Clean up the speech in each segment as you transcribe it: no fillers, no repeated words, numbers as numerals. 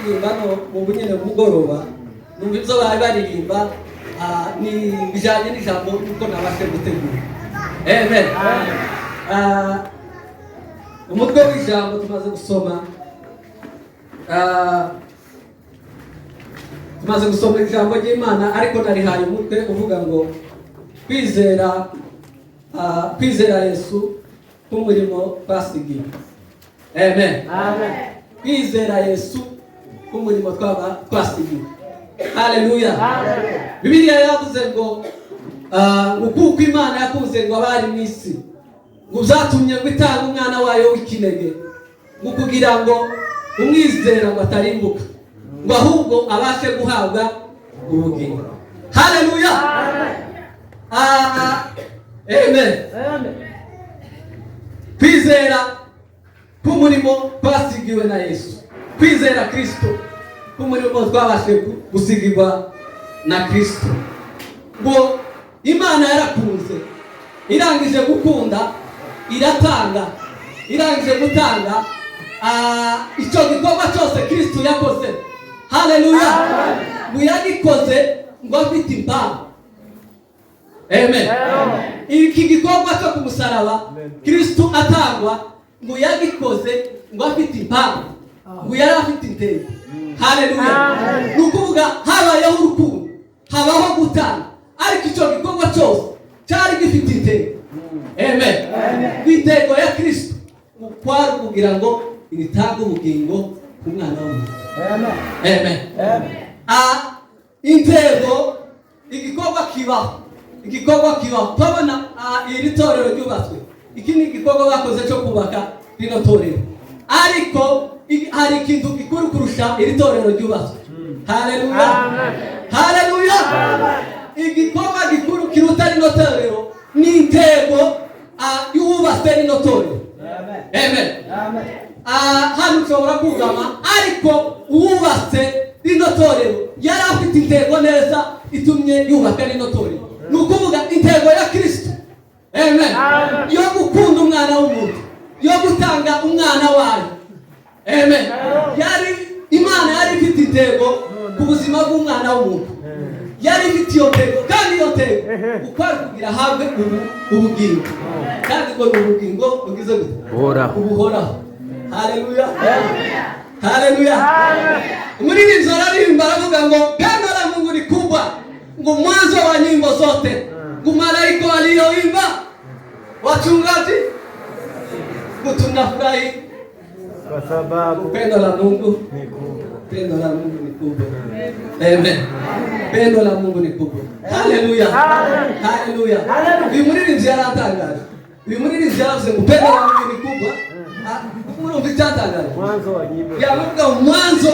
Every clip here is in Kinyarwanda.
kuririmba no mu bunyene bugoroba, numva ibyo bari baririmba ni bijyanye n'ijambo uko nabashe gutegura. Amen. Umutwe w'ijambo tumaze gusoma ijambo ry'Imana, ariko narihaye umutwe uvuga ngo kwizera Yesu k'umurimo twasigiwe. Amen. Kwizera Yesu k'umurimo twaba twasigiwe. Haleluya. Bibiliya yavuze ngo kuko Imana yakunze ngo abari mu isi, ngo byatumye ngo itanga umwana wayo w'ikinege, ngo kugira ngo umwizera ngo atarimbuka, ngo ahubwo abashe guhabwa ubugingo. Haleluya. Amen. Kwizera k'umurimo twasigiwe na Yesu, kwizera Kristo k'umurimo twabashije gusigirwa na Kristo. Ngo Imana yarakunze, irangije gukunda iratanga, irangije gutanga icyo gikorwa cyose Kristo yakoze, haleluya, ngo yagikoze ngo afite impamvu. Amen. Iki gikorwa cyo ku musaraba, Kristo atangwa, ngo yagikoze ngo afite impamvu, ngo yari afite intego. Haleluya. Ni ukuvuga habayeho urukundo, habaho gutanga, ariko icyo gikorwa cyose cyari gifite intego. Amen. Intego ya Kristo kwari ukugira ngo ritange ubugingo ku mwana w'umuntu. Amen. Intego, igikorwa kibaho, igikorwa kibaho. Turabona iri torero ryubatswe, iki ni igikorwa bakoze cyo kubaka rino torero, ariko hari ikintu gikuru kurusha iri torero ryubatswe. Haleluya, haleluya. Igikorwa gikuru kiruta rino torero ni intego y'uwubatse rino torero. Amen. Hano ushobora kugama, ariko uwubatse rino torero yari afite intego neza itumye yubaka rino torero. Ni ukuvuga intego ya Kristo, amen, yo gukunda umwana w'umuntu, yo gutanga umwana wayo. Amen. Yari Imana yari ifite intego ku buzima bw'umwana w'umuntu, yari ifite iyo ntego, kandi iyo ntego uko ari kugira ahabwe ubu ubugingo, kandi ngo ni ubugingo bugize gute? Buhoraho. Ubuhoraho. Haleluya, haleluya. Umuririmbyi araririmba, aravuga ngo pendo la Mungu ni kubwa, ngo mwanzo wa nyimbo zote, ngo malaika walioimba, wachungaji, ngo tunafurahi kwa sababu pendo la Mungu ni kubwa. Pendo la Mungu ni kubwa. Amen. Pendo la Mungu ni kubwa. Haleluya. Haleluya. Uyu muririmbyi yaratangaje. Uyu muririmbyi yaravuze ngo pendo la Mungu ni kubwa. Murumva icyatangaje? Mwanzo wa nyimbo. Yavuga mwanzo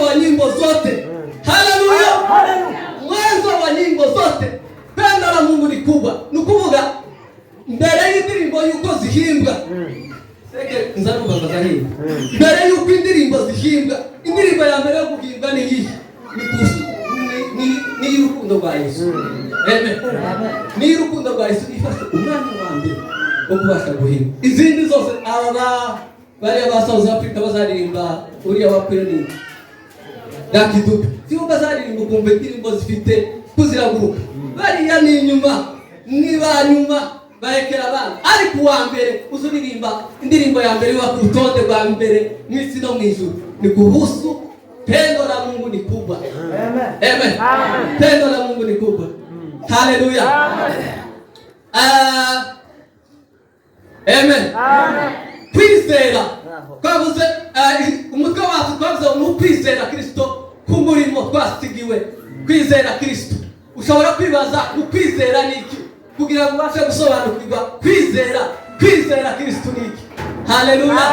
wa nyimbo zote. Haleluya. Mwanzo wa nyimbo zote. Pendo la Mungu ni kubwa. Ni ukuvuga mbere y'indirimbo yuko zihimbwa. Seke nzarumva ngo zahimba. Mbere y'uko indirimbo zihimbwa, indirimbo ya mbere yo guhimbwa ni iyihe? Ni iy'urukundo rwa Yesu. Amen. Ni iy'urukundo rwa Yesu ifashe umwanya wa mbere wo kubasha guhimba. Izindi zose, aba ba bariya ba South Africa bazaririmba, uriya wa Kweli Lucky Dube, sibo bazaririmba ukumva indirimbo zifite kuziraguruka. Bariya ni inyuma, ni ba nyuma barekera abana, ariko uwa mbere uzuririmba indirimbo ya mbere iba ku rutonde rwa mbere mu isi no mu ijuru ni kuhusu pendo la Mungu ni kubwa. Amen. Pendo la Mungu ni kubwa. Haleluya. Amen. Kwizera twavuze, umutwe wacu twavuze ni ukwizera Kristo k'umurimo twasigiwe. Kwizera Kristo, ushobora kwibaza ukwizera ni iki? Kugira ngo ubashe gusobanukirwa kwizera Kristo ni iki. Haleluya.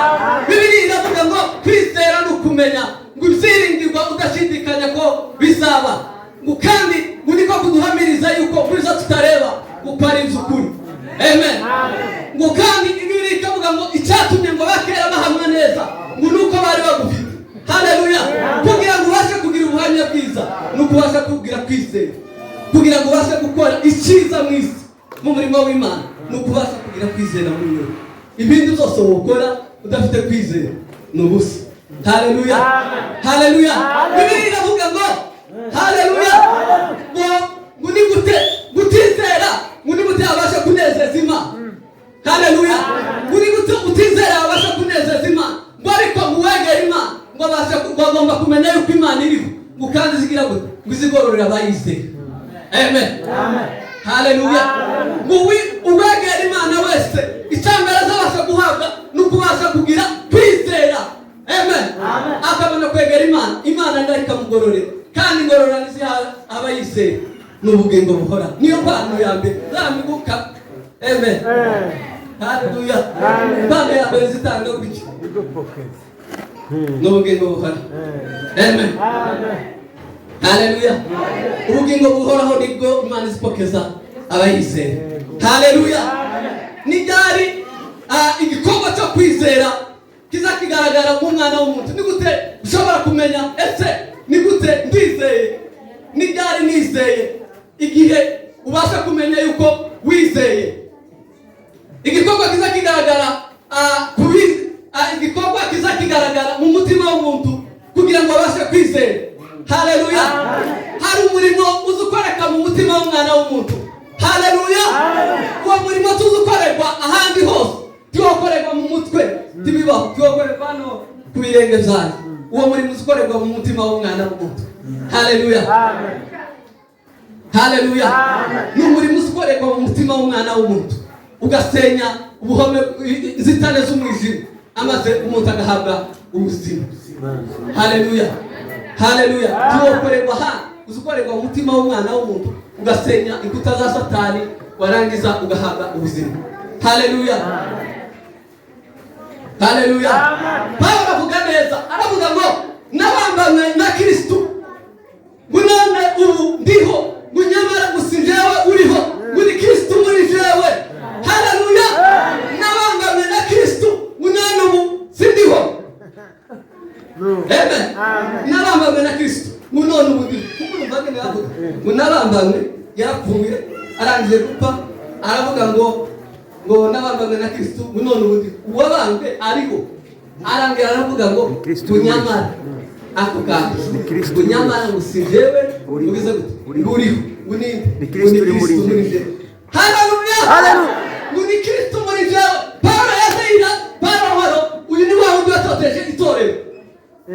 Bibiliya iravuga ngo kwizera ni ukumenya ngo ibyiringirwa udashidikanya ko bizaba, ngo kandi ngo niko kuduhamiriza yuko muri zo tutareba uko ari iby'ukuri. Amen. Ngo kandi Bibiliya ikavuga ngo icyatumye ngo bakera bahamwa neza ngo ni uko bari bagufite. Haleluya. Kugira ngo ubashe kugira ubuhamya bwiza ni ukubasha kugira kwizera. Kugira ngo ubashe gukora icyiza mu isi, mu murimo w'Imana, ni ukubasha kugira kwizera muri wowe. Ibindi byose wokora udafite kwizera ni ubusa. Haleluya, haleluya! Bibiliya iravuga ngo, haleluya, ngo ni gute gutizera, ngo ni gute yabasha kunezeza Imana? Haleluya! Ngo ni gute utizera yabasha kunezeza Imana? Ngo ariko ngo uwegera Imana, ngo abasha, ngo agomba kumenya yuko Imana iriho, ngo kandi zigira gute? Ngo izigororera abayizera. Amen, haleluya! Ngo uwegera Imana wese, icyambere azabasha guhabwa ni ukubasha kugira kwizera. Amen. Akabona kwegera Imana, Imana nayo ikamugororera, kandi ingororano iziha abayizera ni ubugingo buhora. Niyo mpano ya mbere zamiguka. Amen, haleluya! Impano ya mbere zitanga gutya ni ubugingo buhora. Amen, haleluya! Ubugingo buhoraho nibwo Imana izipokeza abayizera. Haleluya! Ni ryari igikorwa cyo kwizera kiza kigaragara mu mwana w'umuntu? Ni gute ushobora kumenya ese ni gute ndizeye? Ni ryari nizeye? Igihe ubasha kumenya yuko wizeye, igikorwa kiza kigaragara igikorwa kiza kigaragara mu mutima w'umuntu kugira ngo abashe kwizera. Haleluya! Hari umurimo uza ukoreka mu mutima w'umwana w'umuntu. Haleluya! Uwo murimo tuzi ukorerwa ahandi hose, tiwokorerwa mu mutwe, tibibaho, tiwokorerwa hano ku birenge byanjye. Uwo murimo uza ukorerwa mu mutima w'umwana w'umuntu. Haleluya, haleluya! Ni umurimo uza ukorerwa mu mutima w'umwana w'umuntu, ugasenya ubuhome, inzitane z'umwijima, amaze umuntu agahabwa ubuzima. Haleluya, haleluya! Tuwokorerwa hano, uza ukorerwa mu mutima w'umwana w'umuntu, ugasenya inkuta za Satani, warangiza ugahabwa ubuzima. Haleluya, haleluya! Pawulo avuga neza, aravuga ngo nabambanywe na Kristu, ngo none ubu ndiho, ngo nyamara ngo si njyewe uriho, ngo ni Kristu muri jewe. Haleluya! Nabambanywe na Kristu, ngo none ubu sindiho. Amen. Nabambanywe na Kristu, ngo none ubu ndiho. Kuko urumva ngene yavuga ngo nabambanywe, yarapfuye, arangije gupfa aravuga ngo nabambanywe na Kristu, ngo none ubu ndiho. Uwabambwe ariho, arangira aravuga ngo Kristo ngo uri muri nyamara ako kantu Ni Kristo ngo uri muri nyamara ngo si jewe Uriho. ugize gute? Uriho. Ngo uriho, ngo ninde? Ni Kristo Ngo uri muri Kristo njye. muri jewe. Haleluya! Haleluya. Ngo ni Kristo muri jewe. Pawulo yazira Pawulo, uyu ni wa wundi watoteje itorero,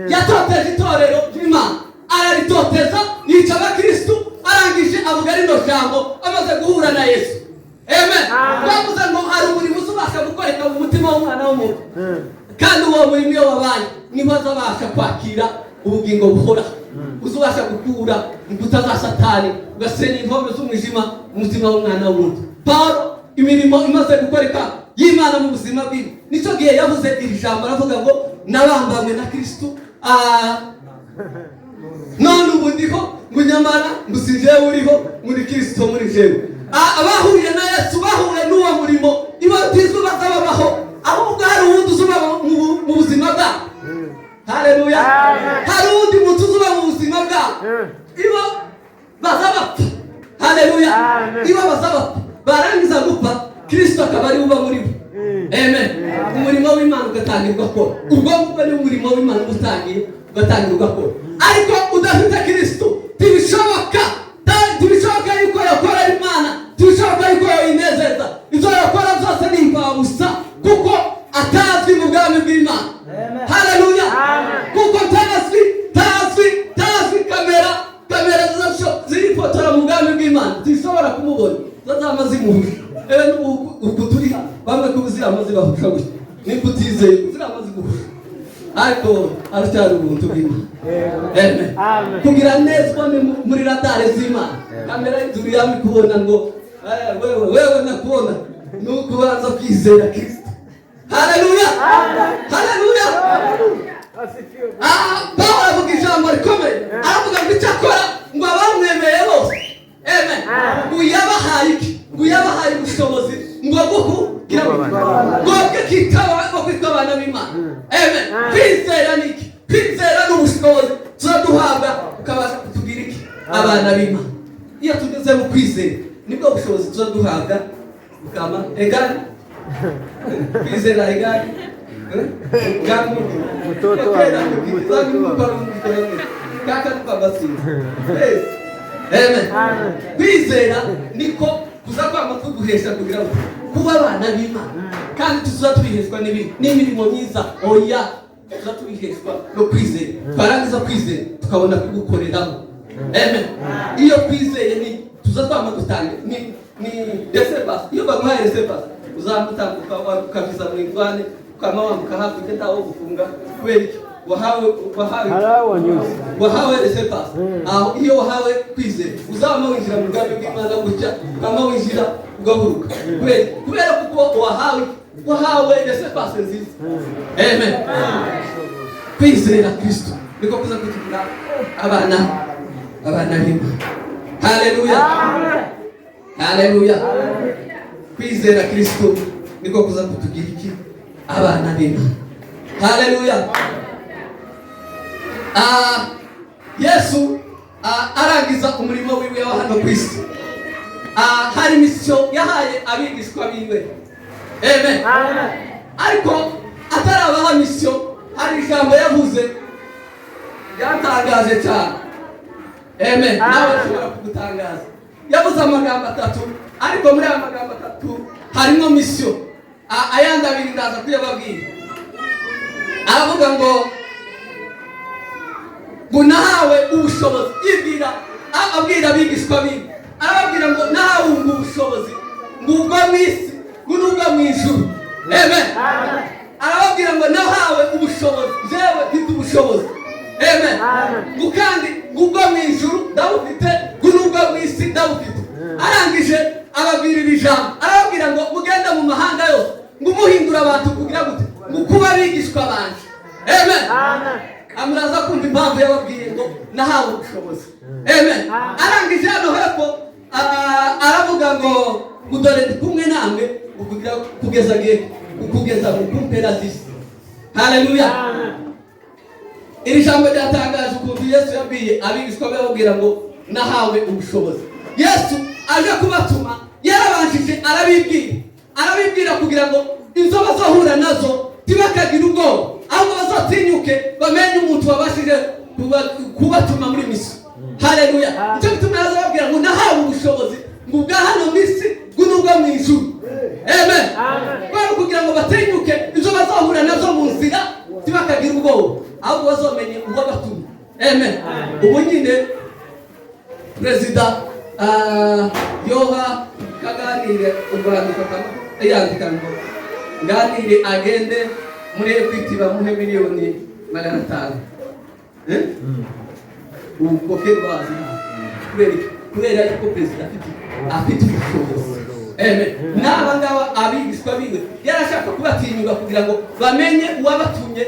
yatoteje itorero ry'Imana, araritoteza, yica abakristu. Arangije avuga rino jambo amaze guhura na Yesu. Amen. Bavuze ngo hari umurimo uzubasha gukoreka mu mutima w'umwana w'umuntu, kandi uwo murimo iyo wabaye niho azabasha kwakira ubugingo buhoraho. Uzubasha gukura inkuta za Satani, ugasenya inkombe z'umwijima mu mutima w'umwana w'umuntu. Pawulo, imirimo imaze gukoreka y'Imana mu buzima bwiwe, nicyo gihe yavuze iri jambo, aravuga ngo nabambanywe na Kristu, none ubu ndiho, ngo nyamara ngo si jewe uriho, ngo ni Kristo muri jewe. Abahuye na Yesu bahuye n'uwo murimo, ibo tizo bazababaho, ahubwo hari uwundi uzuba mu buzima bwabo. Haleluya! Hari uwundi muntu uzuba mu buzima bwabo. Ibo bazabapfa. Haleluya! Ibo bazabapfa, barangiza gupfa, Kristo akaba ari uba muri bo. Amen. Umurimo w'Imana ugatangirwa ugakora. Ubwo ngubwo ni umurimo w'Imana uba utangiye, ugatangira ugakora. Ariko udafite Kristo ntibishoboka. Ntibishoboka yuko yakora Imana, ntibishoboka yuko yayinezeza. Ibyo yakora byose ni imfabusa, kuko atazwi mu bwami bw'Imana. Haleluya! Kuko tazwi, tazwi, tazwi. Kamera zirifotora mu bwami bw'Imana zishobora kumubona, zazama zimuhusha. Ewe, uku turi bamwe kuba zirama zibahusha gutya, niko utizeye zirama ziguhusha, ariko aracyari ubuntu bw'Imana. Amen. Kugira neza ubone muri radare z'Imana, kamera y'ijuru yami kubona ngo wewe, wewe nakubona, ni ukubanza kwizera Kristo. Haleluya, haleluya! Pawulo avuga ijambo rikomeye, aravuga ngo icyakora ngo abamwemeye bose, amen, ngo yabahaye iki? Ngo yabahaye ubushobozi ngo bwo kugira ngo bwo kwitwa abana b'Imana. Amen. Kwizera ni iki? Kwizera ni ubushobozi tuzaduhabwa, ukabasha kutugira iki? Abana b'Imana. Iyo tugeze mu kwizera, nibwo bushobozi tuzaduhabwa, bukama egari kwizera egari. Eh? Mtoto wa Mungu, mtoto wa Kaka tukabasinza. Amen. Kwizera niko kuza kwama kuguhesha kugira ngo kuba abana b'Imana, kandi tuza tubiheshwa n'imirimo myiza. Oya, tuza tubiheshwa no kwizera. Twarangiza kwizera, tukabona kugukoreramo. Amen. Iyo twizeye ni tuza twama dutanga ni laissez-passer. Iyo baguhaye laissez-passer, uzamutambuka ukaviza mu igwane, ukama wambuka hakurya, ntawo gufunga. Kubera iki? Wahawe Harawo nyuze. Wahawe laissez-passer. Aho iyo wahawe kwizera, uzaba winjira mu bwami bw'Imana gutya, ukaba winjira ugahuruka. Kubera kuko wahawe laissez-passer nziza. Amen. Kwizera Kristo niko kuza kutugira abana b'Imana. Haleluya, haleluya! Kwizera Kristo niko kuza kutugira iki? Abana b'Imana. Haleluya! Yesu arangiza umurimo wiwe wa hano ku isi, hari mission yahaye abigishwa biwe. Amen. Ariko atarabaha mission, hari ijambo yavuze ryatangaje cyane. Amen. Nawe ashobora kugutangaza. Yavuze amagambo atatu, ariko muri aya magambo atatu harimo mission. Ayandi abiri ndaza kuyababwira. Aravuga ngo nahawe ubushobozi. Yibwira, abwira abigishwa biwe, arababwira ngo nahawe ubwo bushobozi, ngo ubwo mu isi, ngo n'ubwo mu ijuru. Amen. Arababwira ngo nahawe ubushobozi, jewe mfite ubushobozi. Amen. Ngo kandi ngo ubwo mu ijuru ndabufite, ngo n'ubwo mu isi ndabufite. Arangije ababwirira ijambo, arababwira ngo mugende mu mahanga yose, ngo umuhindura abantu kugira gute? Ngo kuba abigishwa banje. Amen. Amuraza kumva impamvu yababwiye ngo nahawe ubushobozi. Amen. Arangije hano hepfo, aravuga ngo dore ndi kumwe namwe kugira kugeza gihe kugeza ku mpera z'isi. Haleluya! Iri jambo ryatangaje ukuntu Yesu yabwiye abigishwa be, ababwira ngo nahawe ubushobozi. Yesu aje kubatuma, yarabanjije arabibwira, arabibwira kugira ngo izo bazohura nazo ntibakagira ubwoba, ahubwo bazatinyuke bamenye umuntu wabashije kubatuma muri mission. Haleluya! Icyo gituma yaza ababwira ngo nahawe ubushobozi, ngo ubwa hano mu isi, ngo n'ubwo mu ijuru. Amen. Kubera kugira ngo batinyuke izo bazahura nazo mu nzira, ntibakagira ubwoba, ahubwo bazomenye uwabatumye. Amen. Ubu nyine perezida yoha kaganire urwandiko, yandika ngo nganire agende muri Equity bamuhe miliyoni 500. Eh? Ubwo ke bazi kubera iki? Kubera yuko perezida afite ubushobozi. Amen. N'aba ngaba abigishwa biwe, yarashaka kubatinyura kugira ngo bamenye uwabatumye,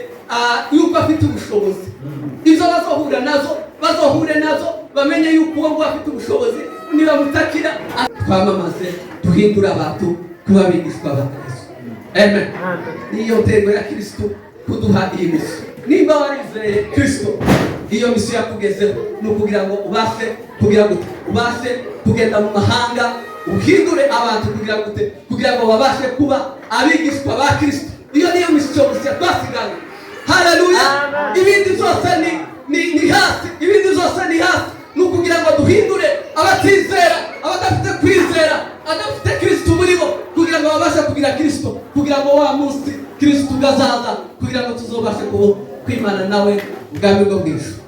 yuko afite ubushobozi. Izo bazohura nazo, bazohure nazo bamenye yuko uwo nguwo afite ubushobozi, nibamutakira. Twamamaze, duhindure abantu kuba abigishwa ba Yesu. Amen. Niyo ntego ya Kristo kuduha iyi mission. Nimba warizeye Kristo, iyo mission yakugezeho ni ukugira ngo ubashe kugira gute? Ubashe kugenda mu mahanga, uhindure abantu kugira gute? Kugira ngo babashe kuba abigishwa ba Kristo. Iyo niyo mission gusa twasiganye. Haleluya! Ibindi byose ni hasi, ibindi byose ni hasi. Ni ukugira ngo duhindure abatizera, abadafite kwizera, abadafite Kristo muri bo, kugira ngo babashe kugira Kristo, kugira ngo wa munsi Kristo ugazaza, kugira ngo tuzobashe kuba kwimana nawe ubwami bwo mu ijuru.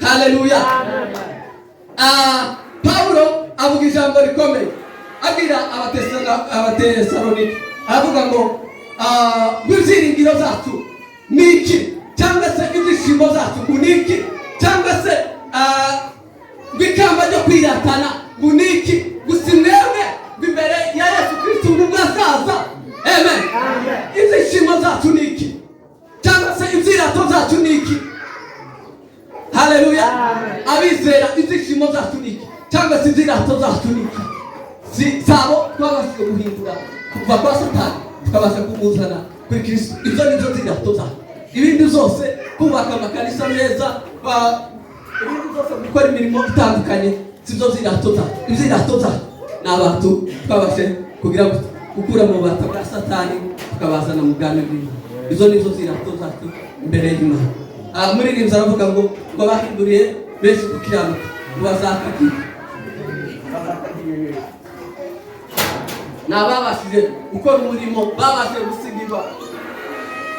Haleluya! Pawulo avuga ijambo rikomeye, abwira Abatesalonike, aravuga ngo ibyiringiro byacu ni iki? Cyangwa se ibyishimo byacu ngo ni iki? Cyangwa se ngo ikamba ryo kwiratana ngo ni iki? Gusa mwebwe ngo imbere ya Yesu Kristo ngo ubwo azaza. Amen. Ibyishimo byacu ni iki? Cyangwa se ibyirato byacu ni iki? Haleluya! Abizera, ibyishimo byacu ni iki? Cyangwa se ibyirato byacu ni iki? Si sabo twabashije guhindura kuva kwa Satani, tukabasha kumuzana kuri Kristo. Ibyo ni byo byirato byacu. Ibindi byose, kubaka amakanisa meza, ibindi byose, gukora imirimo itandukanye, si byo byirato byacu. Ibyirato byacu ni abantu twabashe kugira ngo gukura mu bubata bwa Satani, tukabazana mu bwami bw'Imana. Izo nizo zirato zacu imbere y'Imana. Muririmbyi aravuga ngo bahinduriye benshi gukiranuka, ngo bazakagira ni ababashije gukora umurimo, babashije gusigirwa,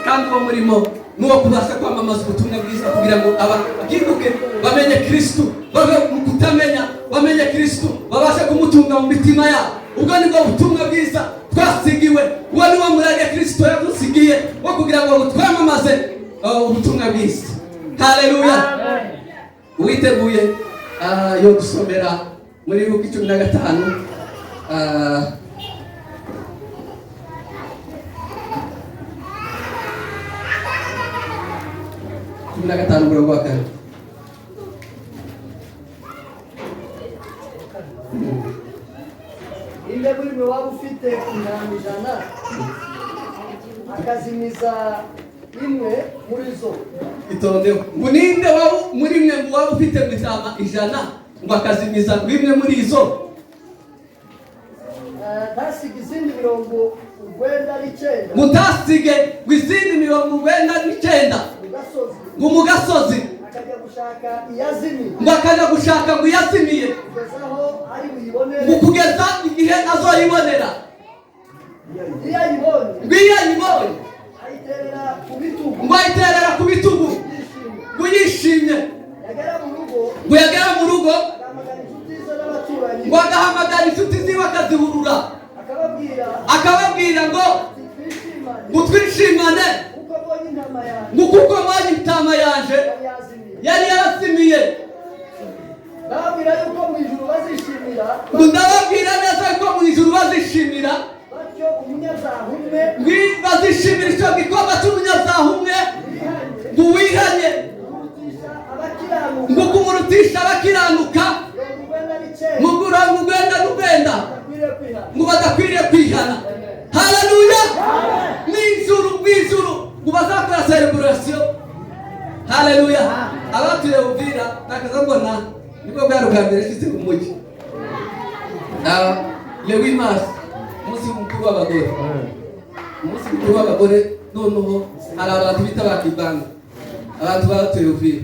kandi uwo murimo ni uwo kubasha kwamamaza ubutumwa bwiza kugira ngo abantu bahinduke, bamenye Kristu, bave mu kutamenya, bamenye Kristu, babashe kumutunga mu mitima yabo. Ubwo nibwo butumwa bwiza twasigiwe, uwo ni wo murage Kristo yadusigiye wo kugira ngo twamamaze ubutumwa bwiza. Haleluya! Uwiteguye yo gusomera muri Luka 15. 15 umurongo wa 4. Inde muri mwe waba ufite intama 100 akazimiza imwe muri zo? Itondeho. Ngo ninde waba muri mwe ngo waba ufite intama 100 ngo akazimiza imwe muri izo? Ntasige izindi 99 Mutasige ngo izindi 99 mu gasozi, ngo mu gasozi, akajya gushaka iyazimiye, ngo akajya gushaka ngo iyazimiye, kugeza aho ari buyibonere? Ngo kugeza igihe azoyibonera. Iyo ayibonye, Ngo iyo ayibonye, ayiterera ku bitugu, ngo ayiterera ku bitugu, yishimye. Ngo yishimye. Yagera mu rugo, Ngo yagera mu rugo, agahamagara inshuti ze n'abaturanyi, ngo agahamagara inshuti ziwe akazihurura, akababwira akababwira ngo ati: "Twishimane, ngo twishimane, kuko mbonye intama yanjye ngo kuko mbonye intama yanje yari yazimiye." yari yarazimiye. Ndababwira yuko mu ijuru bazishimira Ngo ndababwira neza ko mu ijuru bazishimira batyo umunyabyaha umwe ngo bazishimira icyo gikorwa cy'umunyabyaha umwe wihanye ngo wihanye kurutisha abakiranuka ngo kumurutisha abakiranuka 99 mu 99 badakwiriye kwihana. ngo badakwiriye kwihana. Haleluya! Mw'ijuru, mw'ijuru ngo bazakora celebration. Haleluya! Abatuye Uvira nakaza mbona nibwo bwari ubwa mbere nshitse mu mujyi. Le 8 mars, umunsi mukuru w'abagore, umunsi mukuru w'abagore. Noneho hari abantu bita ba kibanga, abantu batuye Uvira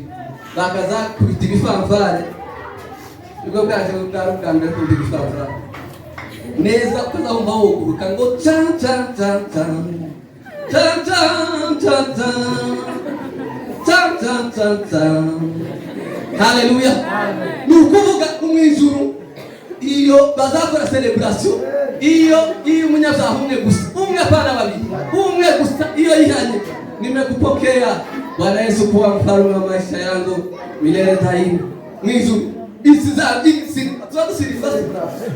bakaza kubita ibifanfare. Nibwo bwaje bwari ubwa mbere kubita ibifanfare neza, ukazahumva wuguruka ngo ca ca ca ca ca ca ca ca ca ca ca ca. Haleluya! Ni ukuvuga mu ijuru iyo bazakora celebration, iyo umunyabyaha umwe gusa, umwe, apana babiri, umwe gusa, iyo yihanye: "Nimekupokea Bwana Yesu kuwa mfalme wa maisha yangu milele daima." Mu ijuru isi za isi tuzadusirimba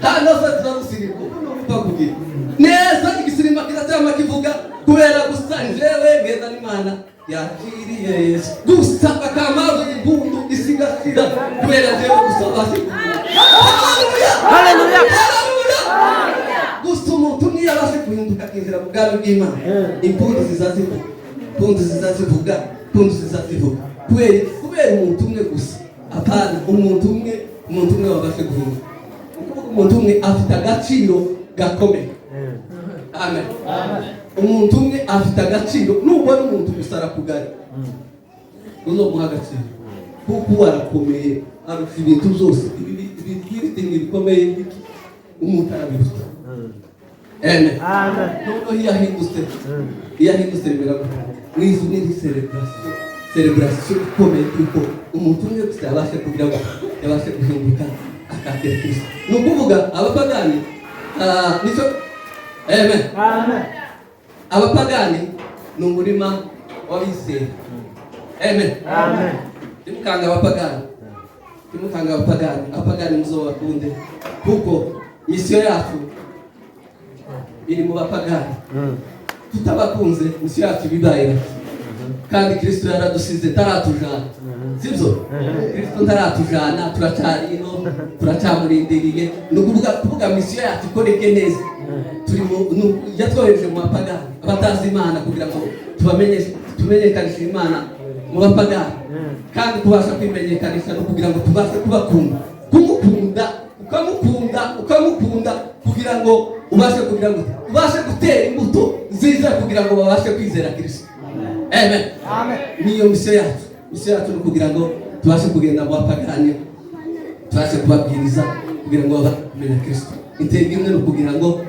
hano se, tuzadusirimba kugira neza, igisimba kizacyama kivuga kubera gusa njyewe ngenda n'Imana yakiriye Yesu gusa, bakamaza impundu isigashira kubera njyewe gusa basi. Haleluya! Haleluya! Haleluya! Gusa umuntu umwe yabashe guhinduka akinjira mu bwami bw'Imana, impundu zizazivuga, impundu zizazivuga, impundu zizazivuga. Kubera iki? Kubera umuntu umwe gusa. Apana umuntu umwe, umuntu umwe wabashe guhinduka. Ni ukuvuga umuntu umwe afite agaciro gakomeye. Amen. Umuntu umwe afite agaciro. Nubona umuntu gusa arakugari, uzomuha agaciro, kuko uwo arakomeye, arusha ibintu byose. Ibi bikomeye biki, umuntu arabiruta. Amen. Noneho iyo ahindutse, iyo ahindutse bimera gutya. Mu ijuru ni celebration, celebration ikomeye, kuko umuntu umwe gusa yabashe kugira ngo yabashe guhinduka akakira Kristo. Ni ukuvuga abapagani, nicyo. Amen. Abapagani ni umurima w'abizera. Amen. Ntimukanga abapagani, ntimukanga abapagani. Abapagani muzobakunde, kuko misiyo yacu iri mu bapagani. Tutabakunze, misiyo yacu ibibaye bake. Kandi Kristo yaradusize, taratujana, sibyo? Kristo ntaratujana, turacyari ino, turacyamurindiriye. Ni ukuvuga kuvuga misiyo yacu ikoreke neza, turi mu yatwohereje mu bapagani, abatazi Imana, kugira ngo tubamenyeshe, tumenyekanishe Imana mu bapagani. Kandi kubasha kwimenyekanisha no kugira ngo tubashe kubakunda, kumukunda, ukamukunda, ukamukunda, kugira ngo ubashe kugira ngo ubashe gutera imbuto nziza, kugira ngo babashe kwizera Kristo. Amen. Niyo mission yacu. Mission yacu ni ukugira ngo tubashe kugenda mu bapagani, tubashe kubabwiriza kugira ngo babashe kumenya Kristo. Intego imwe ni ukugira ngo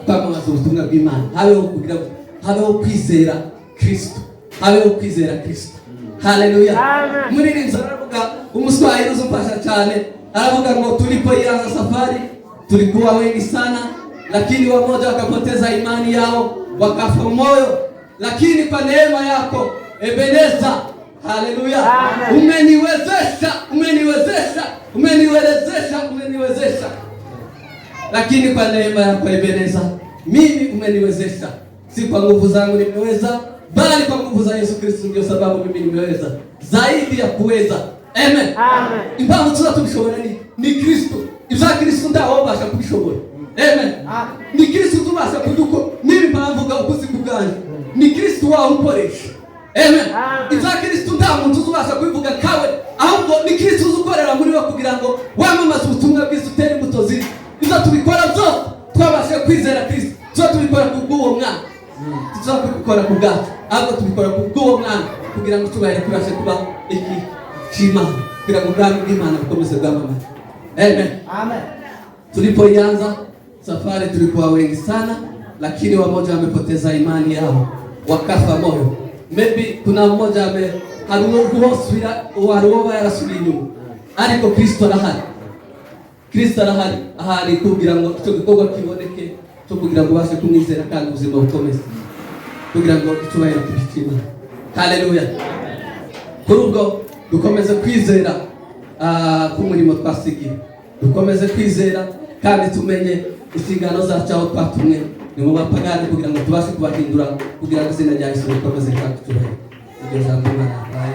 kwamamaza ubutumwa bw'Imana, habeho kugira ngo habeho kwizera Kristo, habeho kwizera Kristo. Haleluya! Muririmbyi aravuga, umuswahili uzumfasha cyane, aravuga ngo tulipoianza safari tulikuwa wengi sana, lakini wamoja wakapoteza imani yao, wakafa moyo, lakini kwa neema yako Ebeneza, haleluya, umeniwezesha, umeniwezesha, umeniwezesha, umeniwezesha, lakini kwa neema yako Ebeneza, mimi umeniwezesha. Si kwa nguvu zangu nimeweza, bali kwa nguvu za Yesu Kristo. Ndio sababu mimi nimeweza zaidi ya kuweza. Amen. Impamvu tuza tubishobora ni Kristo. Ibya Kristo ntawobasha kubishobora. Amen. Ni Kristo tubasha kuduko. Niba impamvu ukuzi kubwanjye, ni Kristo wawe ukoresha. Amen. Ibya Kristo nta muntu uzubasha kubivuga kawe, ahubwo ni Kristo uzukorera muri we kugira ngo wamamaze ubutumwa bwiza, utere imbuto ziri. Ibyo tubikora byose twabashe kwizera Kristo, tuba tubikora ku bw'uwo mwana. Tuza kubikora ku bwacu, ahubwo tubikora ku bw'uwo mwana kugira ngo tubahire tubashe kuba iki cy'Imana, kugira ngo ubwami bw'Imana bukomeze bwamamare. Amen. Amen. Tulipoianza safari tulikuwa wengi sana, lakini wamoja wamepoteza imani yao, wakafa moyo. Maybe kuna mmoja ame hari uwosubira, hari uwoba yarasubiye inyuma, ariko Kristo arahari. Kristo arahari ahari kugira ngo icyo gikorwa kiboneke cyo kugira ngo ubashe kumwizera kandi ubuzima bukomeze, kugira ngo icyubahiro kibe icy'Imana. Haleluya! Kuri ubwo dukomeze kwizera k'umurimo twasigiwe, dukomeze kwizera kandi tumenye inshingano zacu aho twatumwe ni mu bapagani, kugira ngo tubashe kubahindura, kugira ngo izina rya Yesu rikomeze kandi cyubahiro. Iryo jambo Imana yampaye.